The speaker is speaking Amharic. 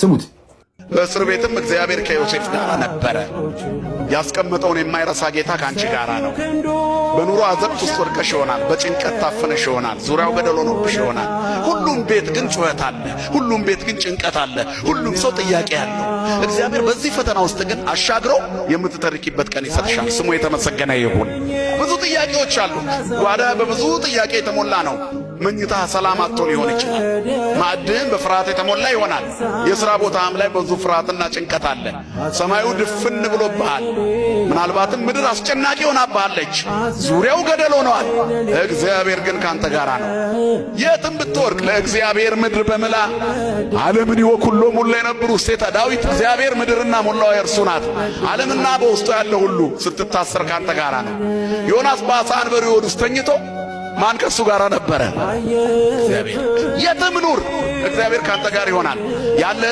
ስሙት። በእስር ቤትም እግዚአብሔር ከዮሴፍ ጋር ነበረ። ያስቀመጠውን የማይረሳ ጌታ ከአንቺ ጋር ነው። በኑሮ አዘቅት ውስጥ ወድቀሽ ይሆናል። በጭንቀት ታፍነሽ ይሆናል። ዙሪያው ገደል ሆኖብሽ ይሆናል። ሁሉም ቤት ግን ጩኸት አለ። ሁሉም ቤት ግን ጭንቀት አለ። ሁሉም ሰው ጥያቄ አለው። እግዚአብሔር በዚህ ፈተና ውስጥ ግን አሻግሮ የምትተርኪበት ቀን ይሰጥሻል። ስሙ የተመሰገነ ይሁን። ብዙ ጥያቄዎች አሉ። ጓዳ በብዙ ጥያቄ የተሞላ ነው። መኝታ ሰላም አጥቶ ሊሆን ይችላል። ማዕድህም በፍርሃት የተሞላ ይሆናል። የሥራ ቦታም ላይ ብዙ ፍርሃትና ጭንቀት አለ። ሰማዩ ድፍን ብሎብሃል። ምናልባትም ምድር አስጨናቂ ሆናብሃለች። ዙሪያው ገደል ሆነዋል። እግዚአብሔር ግን ካንተ ጋር ነው። የትም ብትወድቅ ለእግዚአብሔር ምድር በምላ ዓለምን ወኩሎ ሙላ የነበሩ ውስቴታ ዳዊት እግዚአብሔር ምድርና ሞላዋ የእርሱ ናት፣ ዓለምና በውስጡ ያለ ሁሉ ስትታሰር ካንተ ጋር ነው። ዮናስ በዓሣ አንበሪ ሆድ ውስጥ ተኝቶ ማን ከእሱ ጋር ነበረ? እግዚአብሔር። የትም ኑር እግዚአብሔር ካንተ ጋር ይሆናል ያለ